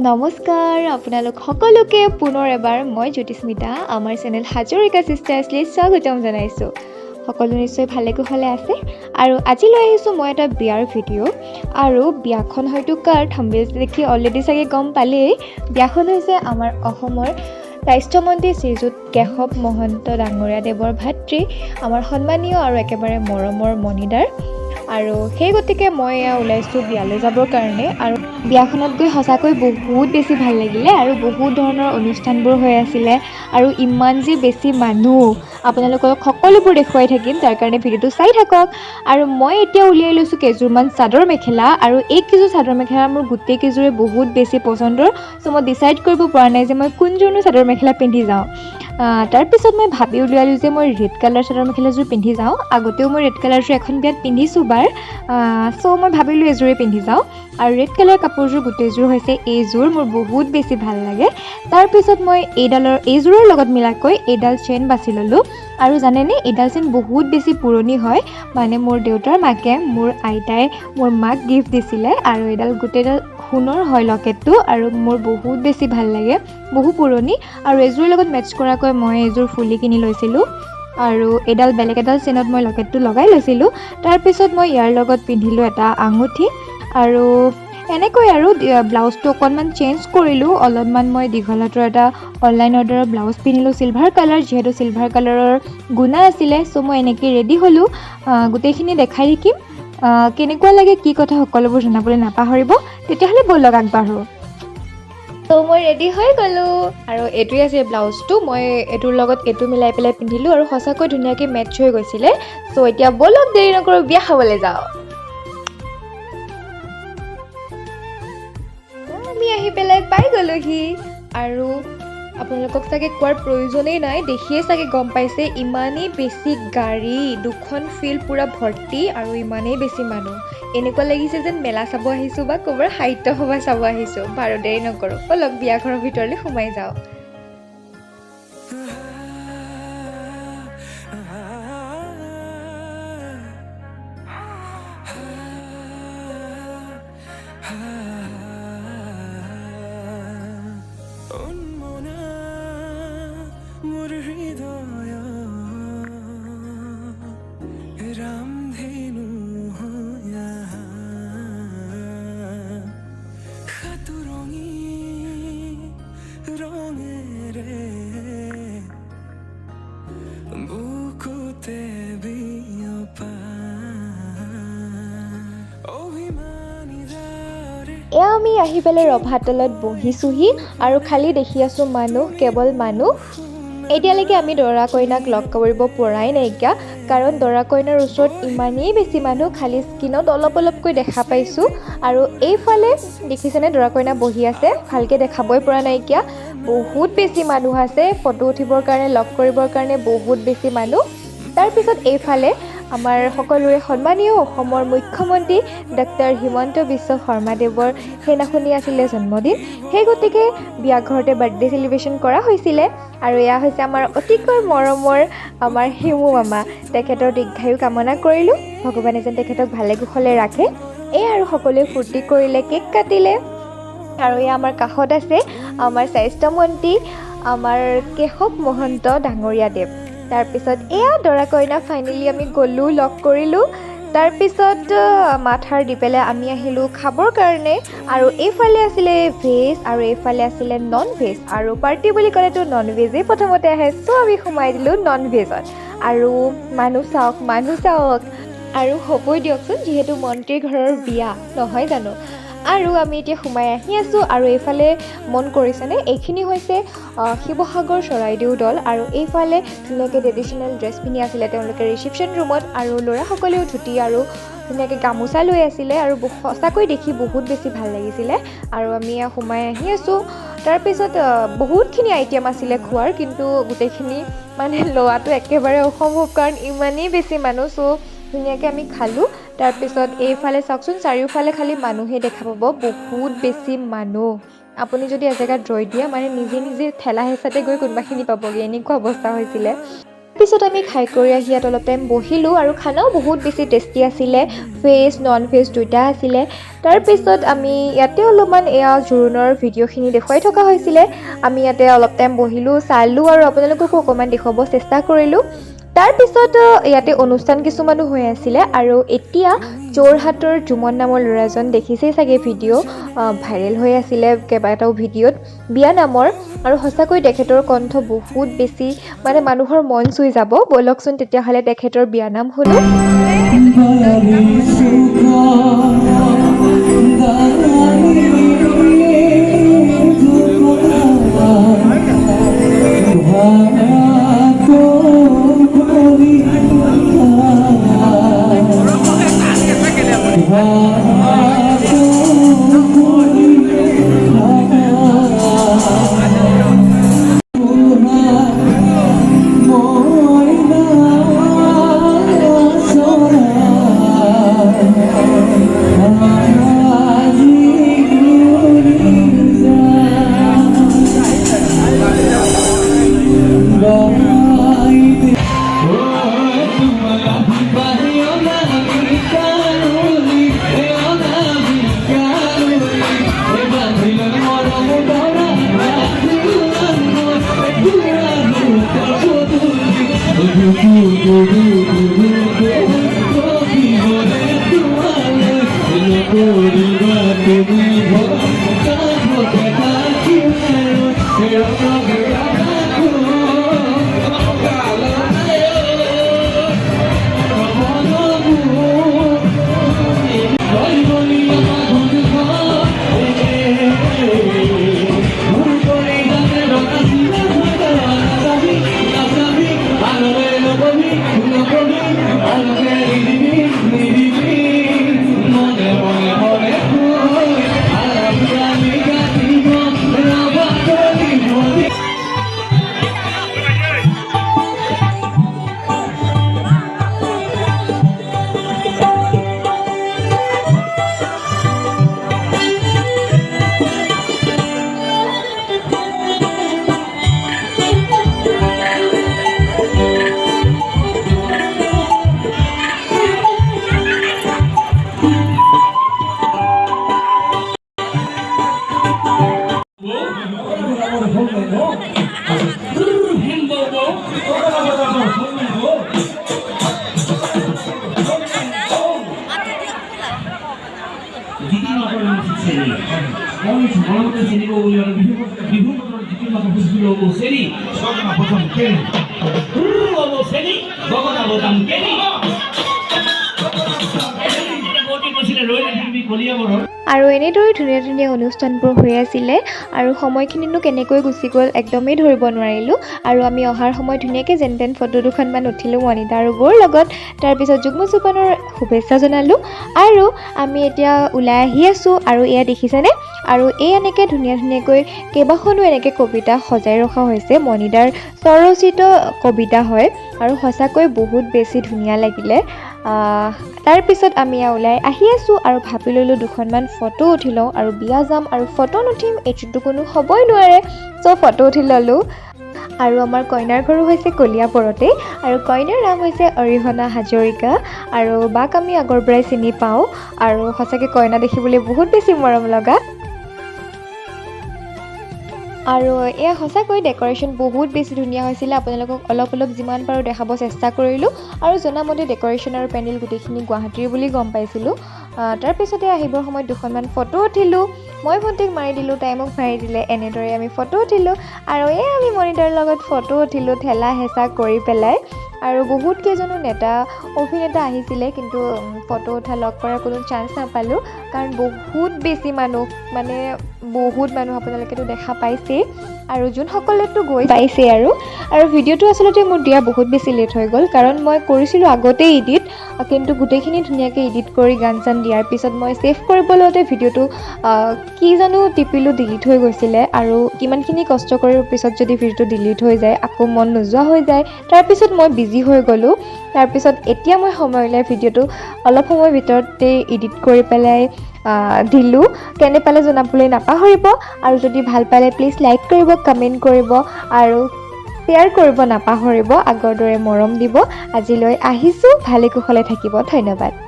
নমস্কাৰ আপোনালোক সকলোকে, পুনৰ এবাৰ মই জ্যোতিস্মিতা আমাৰ চেনেল হাজৰিকা চিষ্টাৰ্ছলৈ স্বাগতম জনাইছোঁ। সকলো নিশ্চয় ভালে কুশলে আছে আৰু আজি লৈ আহিছোঁ মই এটা বিয়াৰ ভিডিঅ'। আৰু বিয়াখন হয়তো কাৰ, থাম্বনেইল দেখি অলৰেডি চাগে গম পালেই। বিয়াখন হৈছে আমাৰ অসমৰ স্বাস্থ্যমন্ত্ৰী শ্ৰীযুত কেশৱ মহন্ত ডাঙৰীয়াদেৱৰ ভাতৃ, আমাৰ সন্মানীয় আৰু একেবাৰে মৰমৰ মণিদাৰ। আৰু সেই গতিকে মই এয়া ওলাইছোঁ বিয়ালৈ যাবৰ কাৰণে। আৰু বিয়াখনত গৈ সঁচাকৈ বহুত বেছি ভাল লাগিলে আৰু বহুত ধৰণৰ অনুষ্ঠানবোৰ হৈ আছিলে আৰু ইমান যে বেছি মানুহ, আপোনালোকক সকলোবোৰ দেখুৱাই থাকিম, তাৰ কাৰণে ভিডিঅ'টো চাই থাকক। আৰু মই এতিয়া উলিয়াই লৈছোঁ কেইযোৰমান চাদৰ মেখেলা আৰু এইকেইযোৰ চাদৰ মেখেলা মোৰ গোটেইকেইযোৰে বহুত বেছি পচন্দৰ। চ' মই ডিচাইড কৰিব পৰা নাই যে মই কোনযোৰনো চাদৰ মেখেলা পিন্ধি যাওঁ। তাৰপিছত মই ভাবি উলিয়ালোঁ যে মই ৰেড কালাৰ চাদৰ মেখেলাযোৰ পিন্ধি যাওঁ। আগতেও মই ৰেড কালাৰযোৰ এখন বিয়াত পিন্ধিছোঁ বাৰ। চ' মই ভাবিলোঁ এযোৰেই পিন্ধি যাওঁ আৰু ৰেড কালাৰ কাপোৰযোৰ গোটেইযোৰ হৈছে এইযোৰ, মোৰ বহুত বেছি ভাল লাগে। তাৰপিছত মই এইযোৰৰ লগত মিলাকৈ এইডাল চেইন বাছি ল'লোঁ। আৰু জানেনে, এইডাল চেইন বহুত বেছি পুৰণি হয়, মানে মোৰ দেউতাৰ মাকে, মোৰ আইতাই মোৰ মাক গিফ্ট দিছিলে। আৰু এইডাল গোটেইডাল সোণৰ হয় লকেটটো আৰু মোৰ বহুত বেছি ভাল লাগে, বহু পুৰণি। আৰু এযোৰৰ লগত মেটচ কৰাকৈ মই এযোৰ ফুলি কিনি লৈছিলোঁ আৰু এইডাল বেলেগ এডাল চেইনত মই লকেটটো লগাই লৈছিলোঁ। তাৰপিছত মই ইয়াৰ লগত পিন্ধিলোঁ এটা আঙুঠি আৰু এনেকৈ আৰু ব্লাউজটো অকণমান চেঞ্জ কৰিলোঁ অলপমান। মই দীঘল হাতৰ এটা অনলাইন অৰ্ডাৰৰ ব্লাউজ পিন্ধিলোঁ, চিলভাৰ কালাৰ, যিহেতু চিলভাৰ কালাৰৰ গুণা আছিলে। চ' মই এনেকৈ ৰেডি হ'লোঁ। গোটেইখিনি দেখাই থাকিম, কেনেকুৱা লাগে, কি কথা, সকলোবোৰ জনাবলৈ নাপাহৰিব। তেতিয়াহ'লে ব'লক আগবাঢ়োঁ। ত' মই ৰেডি হৈ গ'লোঁ আৰু এইটোৱে আছিল ব্লাউজটো। মই এইটোৰ লগত এইটো মিলাই পেলাই পিন্ধিলোঁ আৰু সঁচাকৈ ধুনীয়াকৈ মেটচ হৈ গৈছিলে। চ' এতিয়া ব'লক, দেৰি নকৰোঁ, বিয়া খাবলৈ যাওঁ। আমি আহি পেলাই পাই গ'লোহি আৰু আপোনালোকক চাগে কোৱাৰ প্ৰয়োজনেই নাই, দেখিয়ে চাগে গম পাইছে, ইমানেই বেছি গাড়ী, দুখন ফিল্ড পূৰা ভৰ্তি আৰু ইমানেই বেছি মানুহ, এনেকুৱা লাগিছে যেন মেলা চাব আহিছোঁ বা ক'ৰবাৰ সাহিত্য সভা চাব আহিছোঁ। বাৰু, দেৰি নকৰোঁ, ব'লক বিয়াঘৰৰ ভিতৰলৈ সোমাই যাওঁ। উন্মনা মোৰ হৃদয় ৰামধেনু হৈ আহা, সাতোৰঙী ৰঙেৰে বুকুতে বিয়পা অভিমানী দৰে। এয়া আমি আহি পেলাই ৰভাতলত বহিছোঁহি আৰু খালি দেখি আছোঁ মানুহ, কেৱল মানুহ। এতিয়ালৈকে আমি দৰা কইনাক লগ কৰিব পৰাই নাইকিয়া, কাৰণ দৰা কইনাৰ ওচৰত ইমানেই বেছি মানুহ, খালি স্ক্ৰীণত অলপ অলপকৈ দেখা পাইছোঁ। আৰু এইফালে দেখিছেনে, দৰা কইনা বহি আছে, ভালকৈ দেখাবই পৰা নাইকিয়া, বহুত বেছি মানুহ আছে। ফটো উঠিবৰ কাৰণে, লগ কৰিবৰ কাৰণে বহুত বেছি মানুহ। তাৰপিছত এইফালে আমাৰ সকলোৰে সন্মানীয় অসমৰ মুখ্যমন্ত্ৰী ডক্টৰ হিমন্ত বিশ্ব শৰ্মাদেৱৰ সেইদিনাখনি আছিলে জন্মদিন। সেই গতিকে বিয়া ঘৰতে বাৰ্থডে চেলিব্ৰেশ্যন কৰা হৈছিলে। আৰু এয়া হৈছে আমাৰ অতিকৈ মৰমৰ আমাৰ হিমু মামা। তেখেতৰ দীৰ্ঘায়ু কামনা কৰিলোঁ, ভগৱানে যেন তেখেতক ভালে কুশলে ৰাখে। এয়া আৰু সকলোৱে ফূৰ্তি কৰিলে, কেক কাটিলে। আৰু এয়া আমাৰ কাষত আছে আমাৰ স্বাস্থ্যমন্ত্ৰী আমাৰ কেশৱ মহন্ত ডাঙৰীয়াদেৱ। তাৰপিছত এয়া দৰা কইনা ফাইনেলি আমি গ'লোঁ, লগ কৰিলোঁ। তাৰপিছত মাতষাৰ দি পেলাই আমি আহিলোঁ খাবৰ কাৰণে। আৰু এইফালে আছিলে ভেজ আৰু এইফালে আছিলে নন ভেজ। আৰু পাৰ্টি বুলি ক'লেতো নন ভেজেই প্ৰথমতে আহে। চ' আমি সোমাই দিলোঁ নন ভেজত। আৰু মানুহ চাওক, মানুহ চাওক। আৰু হ'বই দিয়কচোন, যিহেতু মন্ত্ৰীৰ ঘৰৰ বিয়া নহয় জানো? আৰু আমি এতিয়া সোমাই আহি আছোঁ। আৰু এইফালে মন কৰিছেনে, এইখিনি হৈছে শিৱসাগৰ চৰাইদেউ দল। আৰু এইফালে ধুনীয়াকৈ ট্ৰেডিশ্যনেল ড্ৰেছ পিন্ধি আছিলে তেওঁলোকে ৰিচিপশ্যন ৰুমত। আৰু ল'ৰাসকলেও ধুতি আৰু ধুনীয়াকৈ গামোচা লৈ আছিলে আৰু সঁচাকৈ দেখি বহুত বেছি ভাল লাগিছিলে। আৰু আমি সোমাই আহি আছোঁ। তাৰপিছত বহুতখিনি আইটেম আছিলে খোৱাৰ, কিন্তু গোটেইখিনি মানে লোৱাটো একেবাৰে অসম্ভৱ, কাৰণ ইমানেই বেছি মানুহ। চ' ধুনীয়াকৈ আমি খালোঁ। তাৰপিছত এইফালে চাওকচোন, চাৰিওফালে খালি মানুহেই দেখা পাব, বহুত বেছি মানুহ। আপুনি যদি এজেগাত ৰৈ দিয়ে, মানে নিজে নিজে ঠেলা হেঁচাতে গৈ কোনোবাখিনি পাবগৈ, এনেকুৱা অৱস্থা হৈছিলে। পিছত আমি খাই কৰি আহি ইয়াত অলপ টাইম বহিলোঁ আৰু খানাও বহুত বেছি টেষ্টি আছিলে, ভেজ নন ভেজ দুয়োটা আছিলে। তাৰপিছত আমি ইয়াতে অলপমান এয়া জোৰোণৰ ভিডিঅ'খিনি দেখুৱাই থকা হৈছিলে। আমি ইয়াতে অলপ টাইম বহিলোঁ, চালোঁ আৰু আপোনালোককো অকণমান দেখুৱাব চেষ্টা কৰিলোঁ। তাৰপিছত ইয়াতে অনুষ্ঠান কিছুমানো হৈ আছিলে। আৰু এতিয়া যোৰহাটৰ জুমন নামৰ ল'ৰাজন দেখিছেই চাগে, ভিডিঅ' ভাইৰেল হৈ আছিলে কেইবাটাও ভিডিঅ'ত বিয়া নামৰ। আৰু সঁচাকৈ তেখেতৰ কণ্ঠ বহুত বেছি মানে মানুহৰ মন চুই যাব। ব'লকচোন তেতিয়াহ'লে তেখেতৰ বিয়ানাম শুনো। আৰু এনেদৰে ধুনীয়া ধুনীয়া অনুষ্ঠানবোৰ হৈ আছিলে আৰু সময়খিনিনো কেনেকৈ গুচি গ'ল একদমেই ধৰিব নোৱাৰিলোঁ। আৰু আমি অহাৰ সময়ত ধুনীয়াকৈ যেন তেন ফটো দুখনমান উঠিলোঁ মণিদা আৰু বৌৰ লগত। তাৰপিছত যুগ্ম জীৱনৰ শুভেচ্ছা জনালোঁ আৰু আমি এতিয়া ওলাই আহি আছোঁ। আৰু এয়া দেখিছেনে, আৰু এই এনেকৈ ধুনীয়া ধুনীয়াকৈ কেইবাখনো এনেকৈ কবিতা সজাই ৰখা হৈছে, মণিদাৰ স্বৰচিত কবিতা হয় আৰু সঁচাকৈ বহুত বেছি ধুনীয়া লাগিলে। তাৰপিছত আমি ওলাই আহি আছোঁ আৰু ভাবি ল'লোঁ দুখনমান ফটো উঠি লওঁ আৰু বিয়া যাম আৰু ফটো নুঠিম এইটোতো কোনো হ'বই নোৱাৰে। চ' ফটো উঠি ল'লোঁ। আৰু আমাৰ কইনাৰ ঘৰো হৈছে কলিয়াবৰতেই আৰু কইনাৰ নাম হৈছে অৰিহণা হাজৰিকা আৰু বাক আমি আগৰ পৰাই চিনি পাওঁ আৰু সঁচাকৈ কইনা দেখিবলৈ বহুত বেছি মৰম লগা। আৰু এয়া সঁচাকৈ ডেক'ৰেশ্যন বহুত বেছি ধুনীয়া হৈছিলে। আপোনালোকক অলপ অলপ যিমান পাৰোঁ দেখাব চেষ্টা কৰিলোঁ আৰু জনামতে ডেক'ৰেশ্যন আৰু পেণ্ডেল গোটেইখিনি গুৱাহাটীৰ বুলি গম পাইছিলোঁ। তাৰপিছতে আহিবৰ সময়ত দুখনমান ফটো উঠিলোঁ, মই ভণ্টিক মাৰি দিলোঁ, তাই মোক মাৰি দিলে, এনেদৰে আমি ফটো উঠিলোঁ। আৰু এয়া আমি মণিদাৰ লগত ফটো উঠিলোঁ ঠেলা হেঁচা কৰি পেলাই। আৰু বহুত কেইজনো নেতা অভিনেতা আহিছিলে, কিন্তু ফটো উঠা লগ কৰাৰ কোনো চান্স নাপালোঁ কাৰণ বহুত বেছি মানুহ, মানে বহুত মানুহ আপোনালোকেতো দেখা পাইছেই আৰু যোনসকলেতো গৈ পাইছেই। আৰু আৰু ভিডিঅ'টো আচলতে মোৰ দিয়া বহুত বেছি লেট হৈ গ'ল কাৰণ মই কৰিছিলোঁ আগতেই এডিট, কিন্তু গোটেইখিনি ধুনীয়াকৈ এডিট কৰি গান চান দিয়াৰ পিছত মই ছেভ কৰিব লওঁতে ভিডিঅ'টো কি জানো টিপিলোঁ, ডিলিট হৈ গৈছিলে। আৰু কিমানখিনি কষ্ট কৰাৰ পিছত যদি ভিডিঅ'টো ডিলিট হৈ যায় আকৌ মন নোযোৱা হৈ যায়। তাৰপিছত মই বিজি হৈ গ'লোঁ। তাৰপিছত এতিয়া মই সময় উলিয়াই ভিডিঅ'টো অলপ সময়ৰ ভিতৰতেই এডিট কৰি পেলাই দিলোঁ। কেনে পালে জনাবলৈ নাপাহৰিব আৰু যদি ভাল পালে প্লিজ লাইক কৰিব, কমেণ্ট কৰিব আৰু শ্বেয়াৰ কৰিব নাপাহৰিব। আগৰ দৰে মৰম দিব। আজিলৈ আহিছোঁ, ভালে কুশলে থাকিব। ধন্যবাদ।